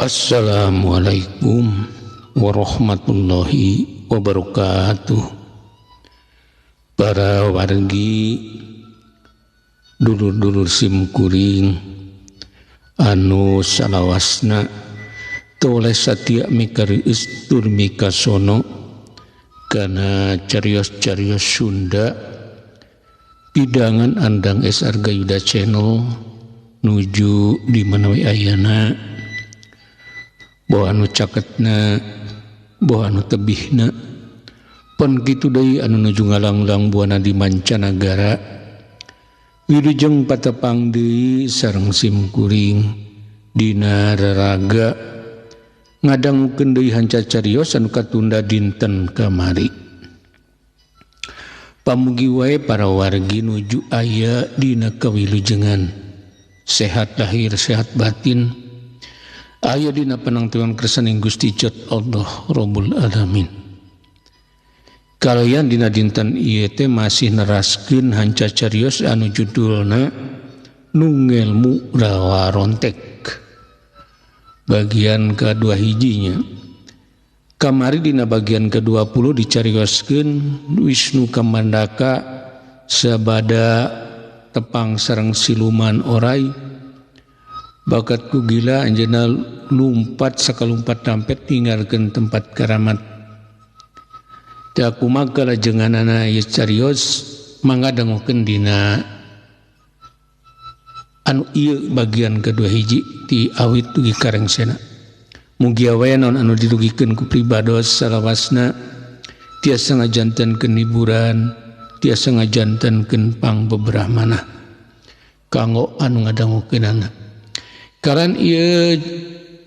Assalamualaikum warahmatullahi wabarakatuh. Para wargi, dulur-dulur simkuring anu salawasna toleh satia mikariis tur mikasono kana carios-carios Sunda pidangan Andang S Arga Yuda Channel nuju di manawi ayana boh anu caketna, boh anu tebihna, pon kitu deui anu nuju ngalanglang buana di mancanagara. Wilujeng patepang deui sareng simkuring dina raraga ngadangukeun deui hanca carios anu katunda dinten kamari. Pamugi wae para wargi nuju aya dina kawilujengan, sehat lahir sehat batin. Aya dina panangtuan kersaning Gusti Jat Allah Rabbul Alamin. Kalayan dina dinten ieu teh masih neraskeun hanca carios anu judulna Nungelmu Rawa Rontek. Bagian kedua hijinya. Kamari dina bagian ke-20 dicarioskeun Wisnu Kamandaka sabada tepang sareng siluman orai. Bakat ku gila anjeunna lumpat sakalumpat tampet tinggalkeun tempat karamat. Teu kumaha kalajenganana ieu carios mangga dangukeun dina anu ieu bagian kedua hiji ti awit dugi karengsena. Mugia wae naon anu dirugikeun ku pribados salawasna tiasa ngajantenkeun hiburan, tiasa ngajantenkeun pangbeberahmanah kanggo anu ngadangukeunana. Karan ieu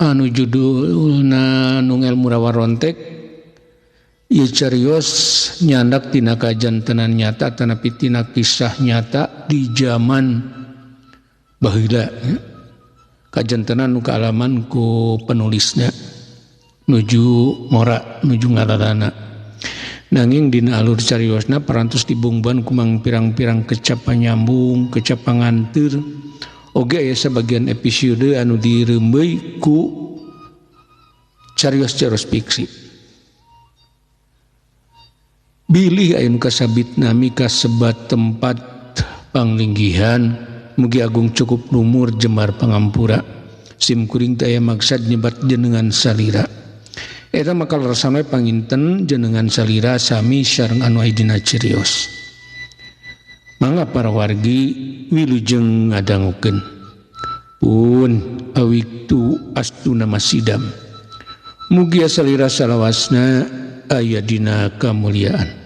anu judulna Nungelmu Rawa Rontek ieu carios nyandak tina kajantenan nyata tanapi tina kisah nyata di zaman baheula. Kajantenan nu kaalaman ku penulisna nuju ngora nuju ngalalana. Nanging dina alur cariosna parantos dibungbuan ku mangpirang-pirang kecap panyambung, kecap panganteur. Oge aya sebagian episode anu direumbeui ku carios-carios fiksi. Bilih aya nu kasabitna mikasebat tempat panglinggihan, mugi agung cukup lumur jembar pangampura. Sim kuring teh aya maksad nyebat jenengan salira. Eta maka leresan we panginten jenengan salira sami sareng anu aya dina cirios. Mangga para wargi wilujeng ngadangukeun. Pun awiktu astuna masidam. Mugia salira salawasna aya dina kamuliaan.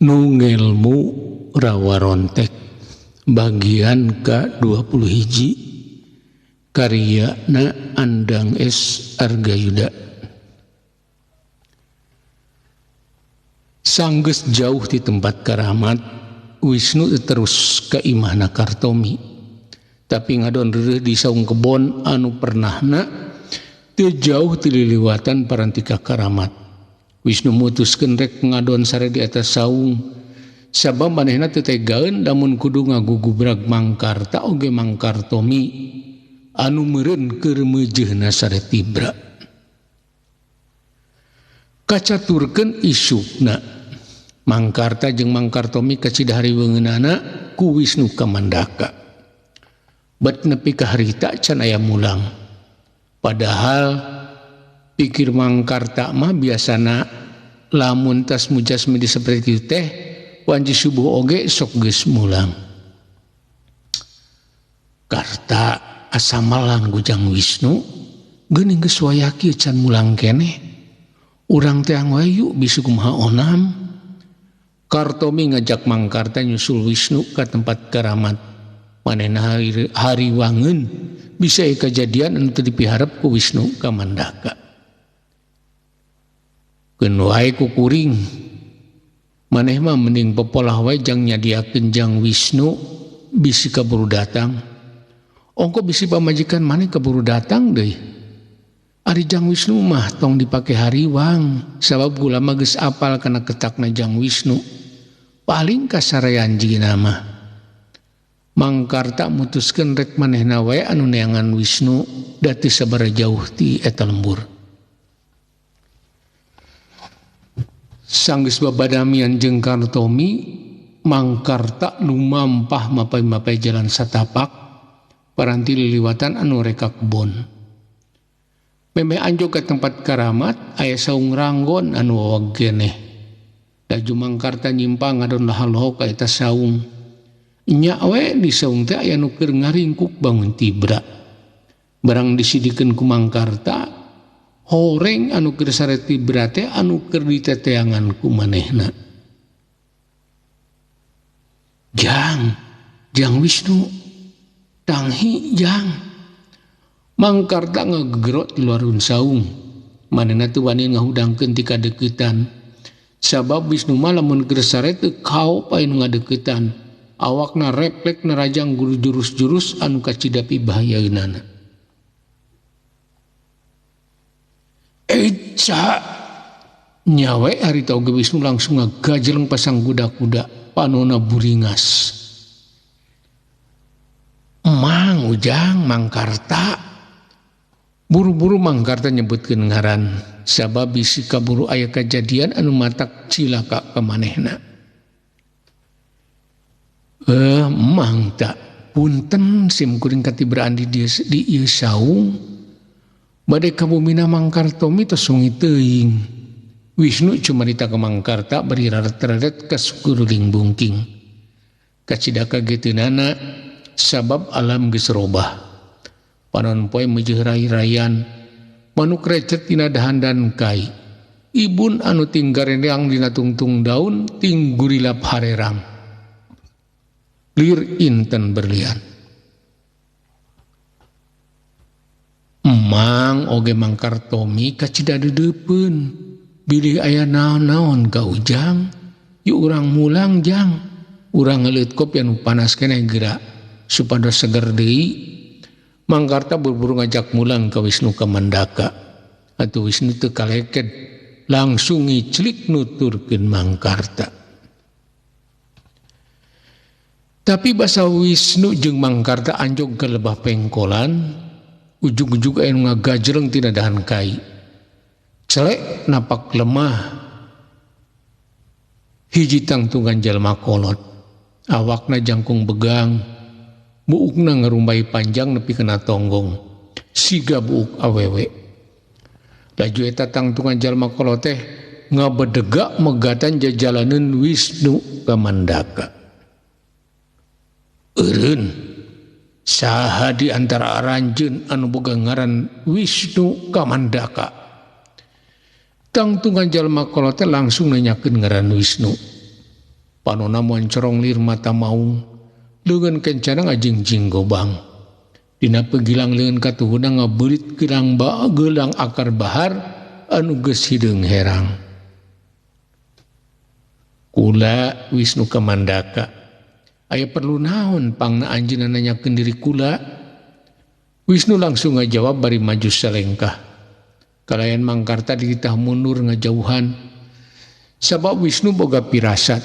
Nungelmu Rawa Rontek bagian ke-20 hiji karyana Andang S Arga Yuda. Sanggeus jauh di tempat karamat, Wisnu terus ke imahna Kartomi. Tapi ngadon reureuh di saung kebon anu pernahna teu jauh ti liliwatan parantika karamat. Wisnu mutuskeun rek ngadon sare di atas saung. Sabab manehna teu tegaeun lamun kudu ngagugubrag Mangkarta oge Mangkartomi anu meureun keur meujeuhna sare tibra. Kacaturkeun isukna Mangkarta jeung Mangkartomi kacida hariweungeunana ku Wisnu Kamandaka. Bet nepi ka harita can aya mulang. Padahal pikir Mangkarta mah biasana lamun tas mujasmi seperti itu teh wanci subuh oge sok geus mulang. Karta asa malang Gujang Wisnu geuning geus wayah kieu can mulang keneh. Urang teh wae yuk bisi kumaha onam. Kartomi ngajak Mangkarta nyusul Wisnu ka tempat karamat. Manehna hariwangeun bisa kejadian anu teu dipiharep ku Wisnu Kamandaka. Keun wae ku kuring. Maneh mah mending popolah wae jang nyadiakeun jang Wisnu bisi kaburu datang. Ongko bisi pamajikan maneh kaburu datang deui. Ari jang Wisnu mah tong dipake hariwang sabab kula mah geus apal kana ketakna jang Wisnu. Paling kasarean jigina mah. Mangkarta mutuskeun rek manehna wae anu neangan Wisnu da teu sabaraha jauh ti eta lembur. Sanggeus babadamian jeung Kartomi, Mangkarta lumampah mapay-mapay jalan satapak paranti liliwatan anu reka kebon. Memeh anjog ka tempat karamat aya saung ranggon anu wawag keneh. Laju Mangkarta nyimpang ngadon laha-lohok ka eta saung. Nya we di saung teh aya nu keur ngaringkuk bangun tibra. Barang disidikeun ku Mangkarta, horeng anu keur sare tibra teh anu keur diteteangan ku manehna. Jang, Jang Wisnu, tanghi jang. Mangkarta ngagegerot di luar saung. Manehna teu wani ngahudangkeun ti kadeuketan. Sabab Wisnu mah lamun keur sare teu kaop aya nu ngadeuketan. Awakna refleks nerajang guru jurus-jurus anu kacidapi bahayaeunana. Eca nyawe harita oge Wisnu langsung ngagajeleng pasang kuda-kuda panona buringas. Mang Ujang Mangkarta. Buru-buru Mangkarta nyebutkeun ngaran sabab bisi kaburu aya kajadian anu matak cilaka ka manehna. Mang tak punten sim kuring katibraan di ieu saung. Bade ka bumina Mangkartomi tos sungi teuing. Wisnu cumarita ka Mangkarta bari raret-raret ka sukuruling bungking. Kacida kageteunana sabab alam geus robah. Panon poe meujeuh rai-rayan, manuk recet dina dahandan kai. Ibun anu tinggareneang dina tungtung daun tinggurilap harerang. Lir inten berlian. Mang oge Mangkartomi kacida deudeupeun. Bilih aya naon-naon ka Ujang, yuk urang mulang jang. Urang ngeuleut kopi anu panas keneh geura supados seger deui. Mangkarta buru-buru ngajak mulang ka Wisnu Kamandaka. Atuh Wisnu teu kaleked langsung ngiclik nuturkeun Mangkarta. Tapi basa Wisnu jeung Mangkarta anjog ka lebah pengkolan, ujug-ujug aya nu ngagajreng tina dahan kai. Celek napak lemah. Hiji tangtungan jalma kolot. Awakna jangkung begang. Buukna ngarumbai panjang nepi kana tonggong. Siga buuk awewe. Laju eta tangtungan jalma kolot teh ngabedegak megatan jajalaneun Wisnu Kamandaka. Eureun saha di antara aranjeun anu boga ngaran Wisnu Kamandaka. Tangtungan jalma kolot teh langsung nanyakeun ngaran Wisnu. Panona moncorong lir mata maung. Leungeun kencana ngajingjing gobang. Dina pegilang leungeun katuhuna ngabeulit gelang gelang akar bahar anu geus hideung herang. Kula Wisnu Kamandaka. Aya perlu naon pangna anjeunna nanyakeun diri kula? Wisnu langsung ngajawab bari maju salengkah. Kalayan Mangkarta dititah mundur ngajauhan. Sabab Wisnu boga pirasat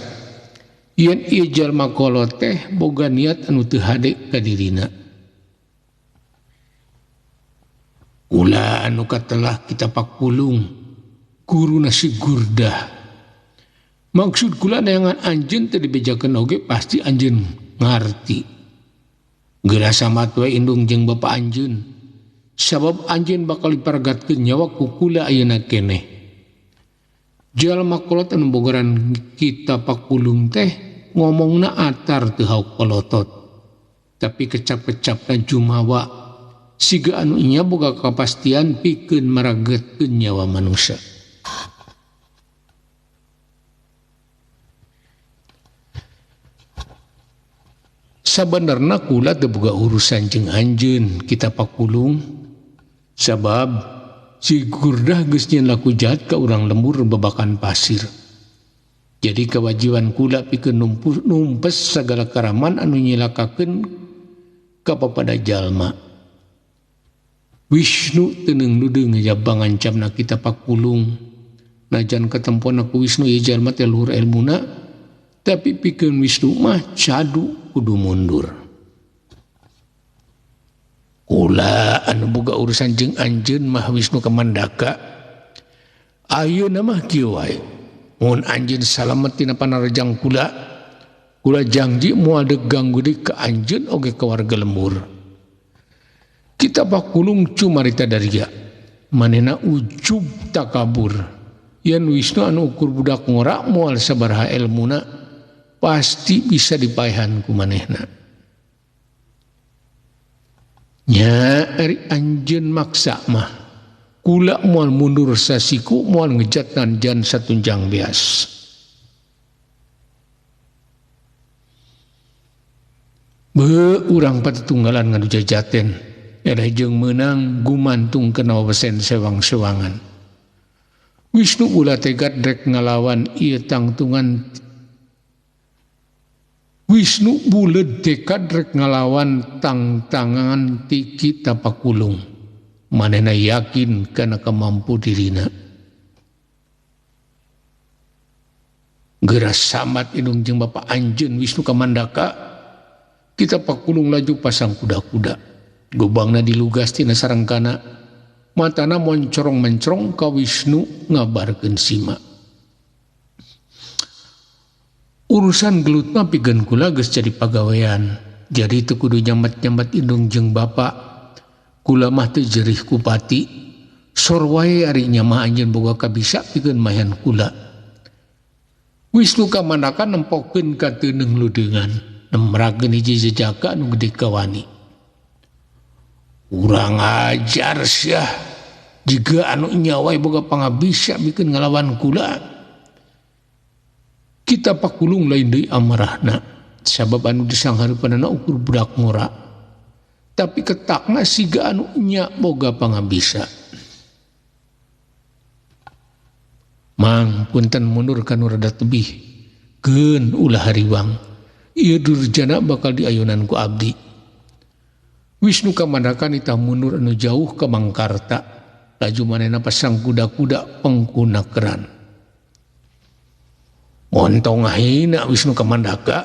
yen ieu jalma kolot teh boga niat anu teu hade ka dirina. Kula anu katelah kita pakulung guru nasi gurdah. Maksud kula neangan anjeun teu dibejakeun oge pasti anjeun ngarti. Geura samat we indung jeung bapa anjeun. Sabab anjeun bakal dipargatkeun nyawa ku kula ayeuna keneh. Jalma kolot anu bogoran kita pakulung teh ngomongna atar teu hauk kolotot. Tapi kecap-kecapna jumawa siga anu nya boga kapastian pikeun maragetkeun nyawa manusia. Sabenerna kula teu boga urusan jeung anjeun kita pakulung sabab si Gurdah geus nyieun laku jahat ka urang lembur babakan pasir. Jadi kewajiban kula pikeun numpes sagala karaman anu nyilakakeun ka papada jalma. Wisnu teu neung ngejabang ngancamna kita pakulung. Najan katempona ku Wisnu ieu jalma teh luhur elmuna, tapi pikeun Wisnu mah cadu kudu mundur. Kula anu boga urusan jeung anjeun mah Wisnu Kamandaka. Ayeuna mah kieu wae. Mun anjeun salamet tina panarejang kula, kula janji moal deuk ganggu deui ka anjeun oge ka warga lembur. Kita pakulung cumarita daria. Manehna ujub takabur. Yen Wisnu anu ukur budak ngora moal sabaraha elmuna pasti bisa dipaehan ku manehna. Nya ari anjeun maksa mah kula moal mundur sasiku moal ngejat nanjan satunjang beas. Be urang patutunggalan ngadu jajaten eleh jeung meunang gumantung kana wesen sewang-sewangan. Wisnu ulah tekad rek ngalawan ieu tangtungan. Wisnu buleud tekad rek ngalawan tangtangan ti kita pakulung. Manehna yakin kana kamampu dirina. Geura samat indung jeung bapa anjeun Wisnu Kamandaka, kita pakulung laju pasang kuda-kuda. Gobangna dilugas tina sarengkana, matana moncorong-mencorong ka Wisnu ngabarkeun sima. Urusan gelut mah pikeun kula geus jadi pagawean. Jadi teu kudu nyamet-nyamet indung jeung bapa. Kula mah teu jerih ku pati. Sor wae ari nya mah anjeun boga kabisa pikeun mayan kula. Wisnu Kamandaka nempokeun ka teuneung ludeungan, nemrakeun hiji jejaka anu gede kawani. Urang ajar sia, jiga anu nya wae boga pangabisa pikeun ngalawan kula. Kita pakulung lain deui amarahna, sabab anu disanghareupanana ukur budak ngora. Tapi ketakna siga anu nya boga pangabisa. Mang punten mundur kanu rada tebih, keun ulah hariwang. Ieu durjana bakal diayunan ku abdi. Wisnu Kamandaka nitah mundur anu jauh ka Mangkarta, laju manehna pasang kuda-kuda pengkuna keran. Montong ahina Wisnu Kamandaka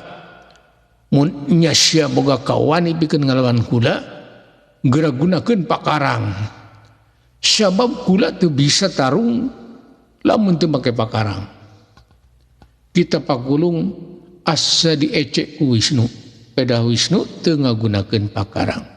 mun nya sia boga kawani pikeun ngalawan kula geura gunakeun pakarang. Sabab kula teu bisa tarung lamun teu make pakarang. Kita pakulung asa diecek ku Wisnu, pedah Wisnu teu ngagunakeun pakarang.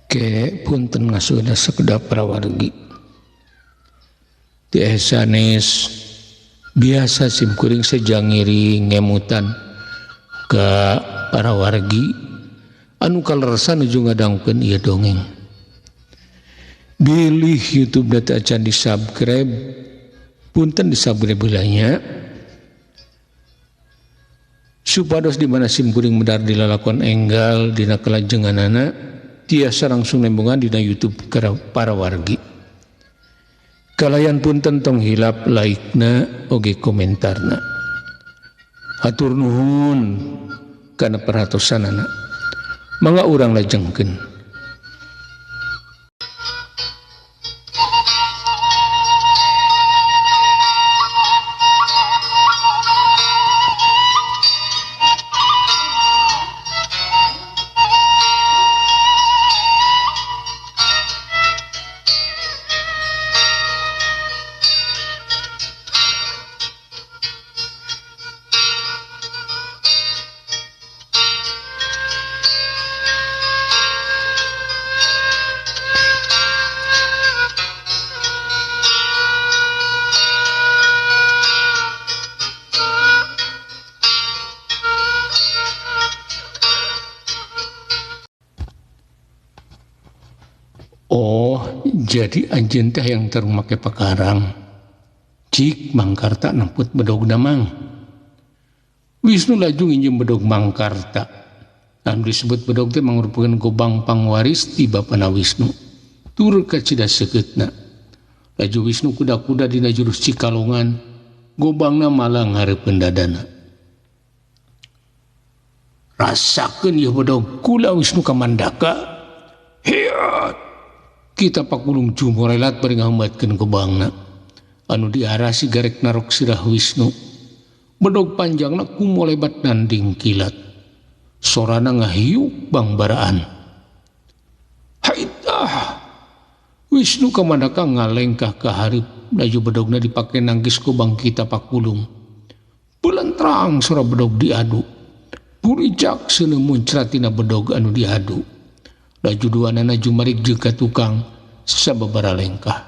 Ke punten ngasuhna sakedap parawargi. Ti sanes biasa simkuring sejangiring ngemutan ka para wargi anu kaleresan nuju ngadangkeun ieu dongeng. Bilih YouTube data acan di-subscribe, punten di-subscribe heula. Supados di mana simkuring medar dilalakon enggal dina kalajenganana tiasa langsung nembungan dina YouTube para wargi. Kalayan punten tong hilap like-na oge komentarna. Hatur nuhun kana perhatosanana. Mangga urang lajengkeun. Oh, jadi anjeun teh yang terung make pakarang. Cik Mangkarta nemput bedog damang. Wisnu laju nginjem bedog Mangkarta. Anu disebut bedog teh mangrupakeun gobang pangwaris ti bapana Wisnu. Tur kacida seukeutna. Laju Wisnu kuda-kuda dina jurus Cikalongan, gobangna malang hareupeun dadana. Rasakeun ieu bedog kula Wisnu kamandaka. Hiat! Kita pakulung jumorelat bari ngahambatkeun gobangna. Anu diarasi garek narok sirah Wisnu. Bedog panjangna kumolebat nanding kilat. Sorana ngahiuk bangbaraan. Haitah! Wisnu kamandaka ngalengkah ka hareup laju bedogna dipake nangkis gobang kita pakulung. Belentrang sora bedog diadu. Puricak seuneu muncrat tina bedog anu diadu. Laju duanana jumarik jeung ka tukang sababara lengkah.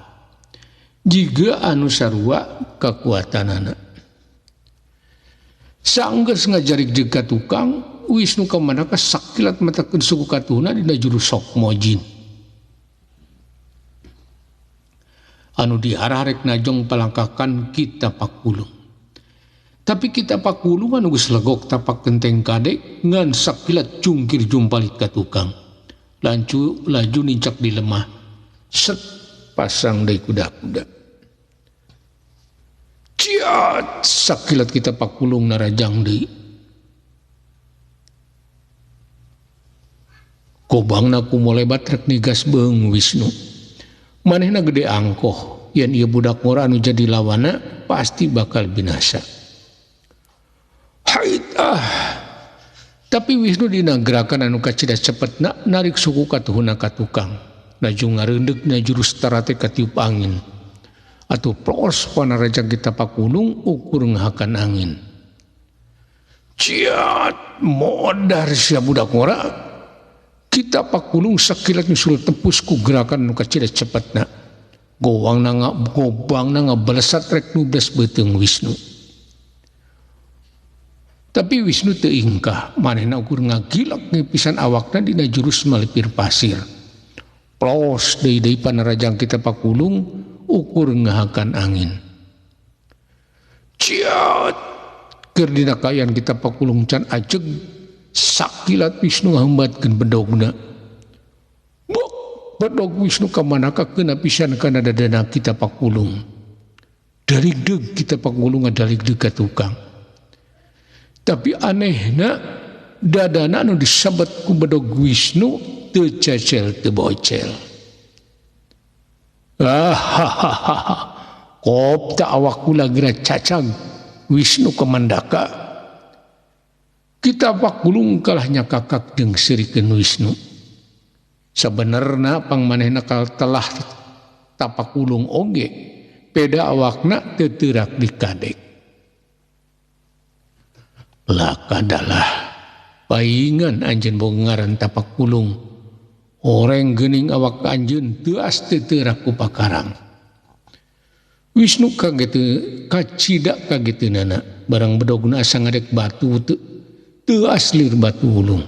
Jiga anu sarua kakuatanana. Sanggeus ngajarik jeung ka tukang, Wisnu kamandaka sakilat matakeun suku katuhna dina jurus Sokmojin. Anu diarah rek najong palangkakan kita pakulung. Tapi kita pakulung anu geus legok tapak genteng kadek ngan sakilat jungkir jumpalit ka tukang. Lancu laju nincak di lemah. Set pasang deui kuda-kuda. Ciat sakilat kita pakulung narajang deui. Kobangna kumolebat rek nigas beung Wisnu. Manehna gede angkoh yen ieu budak ngora anu jadi lawana pasti bakal binasa. Hait ah. Tapi Wisnu dina gerakan anu kacida cepetna narik suku katuhuna ka tukang. Laju ngareundeuk na jurus tarate katiup angin. Atuh plos panarajang kita pakulung ukur ngahakan angin. Ciat modar sia budak ngora. Kita pakulung sakilat nyusul tepus ku gerakan anu kacida cepetna. Gowangna gobangna ngabalesat rek nubles beuteung Wisnu. Tapi Wisnu teu ingkah, manehna ukur ngagilak ngipisan awakna dina jurus malipir pasir. Plos deui-deui panarajang kita pakulung ukur ngahakan angin. Ciat keur dina kaayaan kita pakulung can ajeg sakilat Wisnu ngahambatkeun bedogna. Bok bedog Wisnu kamanaka keuna pisan kana dadana kita pakulung. Daligdeug kita pakulung ngadaligdeug ka tukang. Tapi anehna dadana anu disabet ku bedog Wisnu teu cecel teu bocel. Ah, kopta awak kula geura cacag Wisnu kamandaka. Kita pakulung kalahnya kakak jeung sirikeun Wisnu. Sabenerna pangmanehna telah tapakulung oge peda awakna teu teurak dikadek. Lakadalah paingan anjeun boga ngaran tapakulung. Horeng geuning awak anjeun teuas teu teurak ku pakarang. Wisnu kaget kacida kageteunana barang bedogna asa ngadek batu teu teuas lir batu wulung.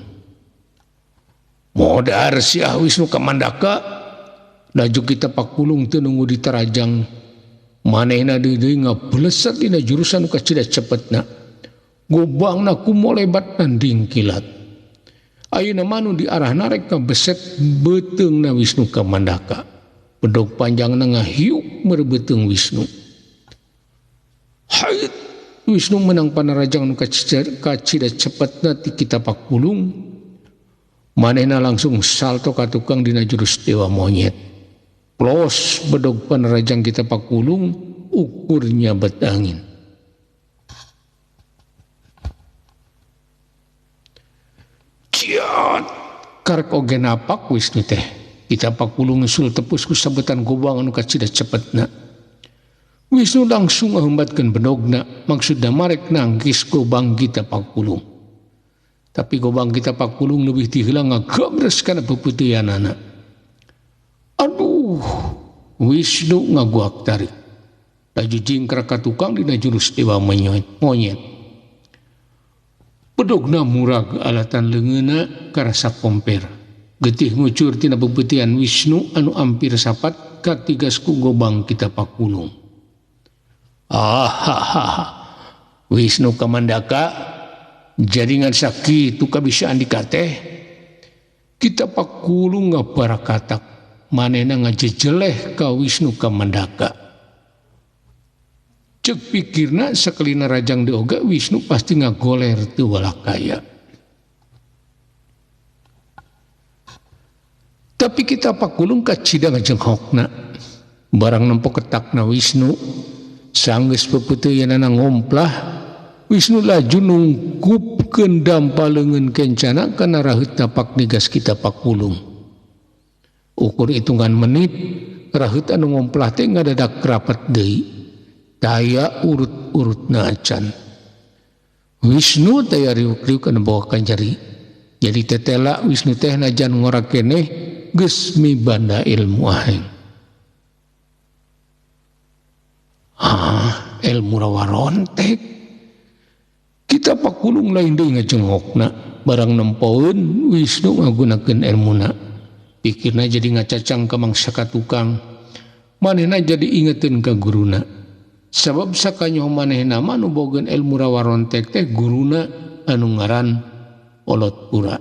Modar siah Wisnu Kamandaka laju kita pakulung teu nunggu diterajang manehna deui ngableset dina jurusan kacida cepetna. Gobangna kumolebat tanding kilat. Ayeuna mah nu diarahna rek kabeset beuteungna Wisnu Kamandaka. Bedog panjangna ngahiuk merebeuteung Wisnu. Hayt Wisnu menang panarajang nu kacida cepetna ti kita pakulung. Manehna langsung salto ka tukang dina jurus dewa monyet. Plos bedog panarajang kita pakulung ukurnya bet angin. Ciat karek oge napak Wisnu teh. Kita pakulung nyusul tepus ku sabetan gobang anu kacida cepetna. Wisnu langsung ngahembatkeun bedogna, maksudna marek nangkis gobang kita pakulung. Tapi gobang kita pakulung leuwih ti heula ngagabres kana peupeuteuyanana. Aduh, Wisnu ngaguak tarik. Laju jingkrak ka tukang dina jurus dewa monyet. Bedogna murag alatan leungeunna karasa komper. Getih ngucur tina peupeuteuyan Wisnu anu ampir sapat katigas ku gobang kita pakulung. Ah, Wisnu Kamandaka jaringan sakitu kabisaan dikateh. Kita pakulung ngabarakatak manehna ngajejeleh ka Wisnu Kamandaka. Cek pikirna sakelina rajang dioga Wisnu pasti ngagoler teu walakaya. Tapi kita pakulung kacida ngajenghokna. Barang nempo ketakna Wisnu sanggeus peupeuteuyanana ngomplah, Wisnu laju nungkupkeun dampa leungeun kencana kana raheut tapak nigas kita pakulung. Ukur hitungan menit raheut anu ngomplah teh ngadadak rapat deui. Daya urut-urutna acan. Wisnu taya riuk-riuk anu bawa kanjari. Jadi tetela Wisnu teh najan ngora keneh geus mibanda ilmu aheng. Ah, ilmu rawarontek. Kita pakulung lain deui ngajengokna. Barang nempoeun Wisnu ngagunakeun elmuna. Pikirna jadi ngacacang ka mangsa ka tukang. Manehna jadi ingeteun ka guruna. Sabab sakanyoh manehna mah nu bogeun ilmu rawarontek teh guruna anu ngaran Olot Pura.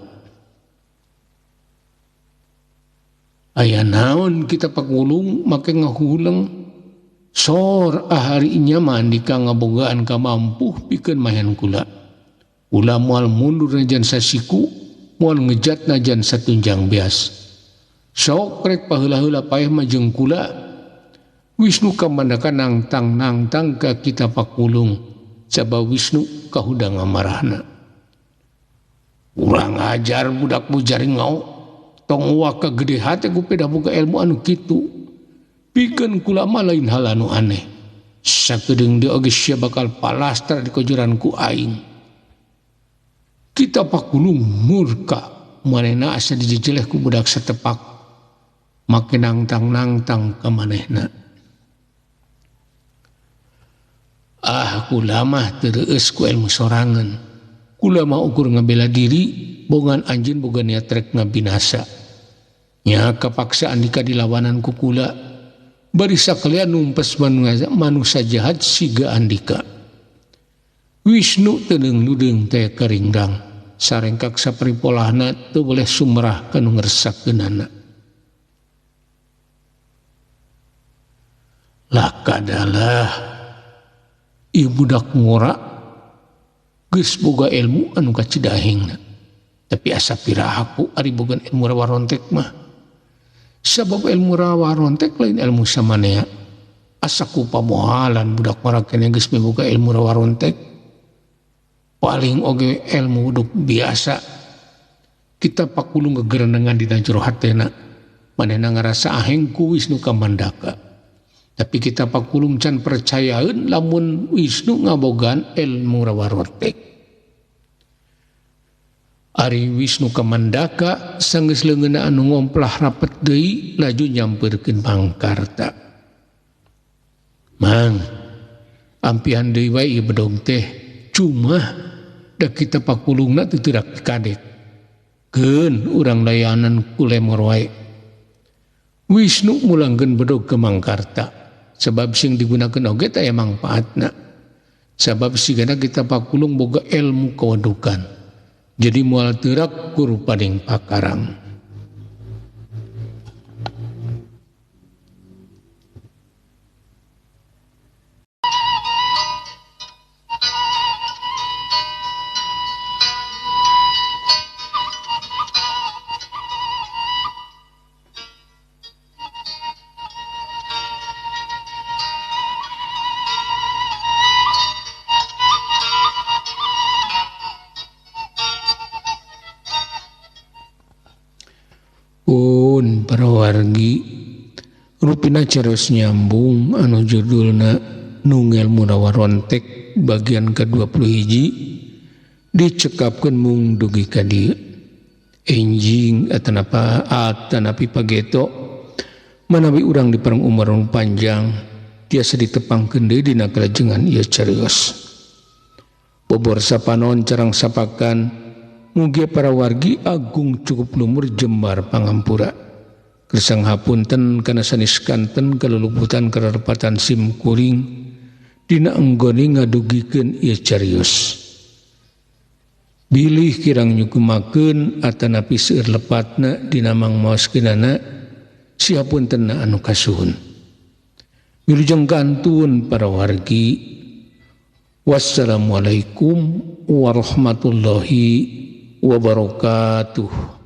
Aya naon kita pakulung make ngahuleng sor ahari nya mah andika ngabogaan ka mampuh pikeun mahen kula. Kula moal mundur najan sasiku, moal ngejat najan satunjang beas. Sok rek paheula-heula paeh mah jeung kula. Wisnu Kamandaka nangtang-nangtang ka kita pakulung sabab Wisnu kahudang ngamarahna. Urang ajar budak bujaring ngau tong waka gede hate ku pedah boga ilmu anu kitu. Pikeun kula mah lain hal anu aneh. Sakedeung deui oge sia bakal palastar di kojoran ku aing. Kita pakulung murka manehna asa dijejeleh ku budak satepak. Make nangtang-nangtang ka manehna. Ah, kula mah teu reueus ku ilmu sorangan. Kula mah ukur ngabela diri, bongan anjeun boga niat rek ngabinasa. Nya kapaksa andika dilawanan ku kula. Bari sakalian numpes manusa jahat siga andika. Wisnu teu leung-ludeung teh karingdang. Sarengkak sapripolahna teu boleh sumrah kanu ngersakeunana. Lah kadalah ieu budak ngora geus boga ilmu anu kacidahengna. Tapi asa pirahaku ari boga ilmu rawarontek mah. Sabab ilmu rawarontek lain ilmu samanea. Asa ku pamohalan budak ngora keneh geus miboga ilmu rawarontek. Paling oge ilmu duk biasa. Kita pakulung gegerenengan dina jero hatena. Manehna ngarasa aheng ku Wisnu Kamandaka. Tapi kita pakulung can percayaeun lamun Wisnu ngabogaan ilmu rawarontek. Ari Wisnu Kamandaka sanggeus leungeunna anu ngomplah rapet deui laju nyampeurkeun Mangkarta. Mang, ampihan deui wae ieu bedog teh cuma da kita pakulungna teu teurak kadek. Keun urang layanan ku lemor wae. Wisnu mulangkeun bedog ke Mangkarta sebab sing digunakeun oge teh aya mangpaatna. Sabab sigana kita pakulung boga ilmu kawadukan. Jadi moal teurak ku rupaning pakarang. Pun para wargi rupina carios nyambung anu judulna Nungel Munawarontek bagian ke-21 dicekapkeun mung dugi ka dieu. Enjing atanapa atanapi pageto manawi urang dipareng umur nu panjang tiasa ditepangkeun deui dina kalajengan ieu carios. Bobor sapanon carang sapakan mugia para wargi agung cukup lumur jembar pangampura. Gersang hapunten kana sanes kanten kaluluputan kararepatan sim kuring dina enggone ngadugikeun ieu carios. Bilih kirang nyukumakeun atanapi seueur lepatna dina mangmaoskeunana sihapuntenna anu kasuhun. Wilujeng kantun para wargi. Wassalamualaikum warahmatullahi wabarakatuh.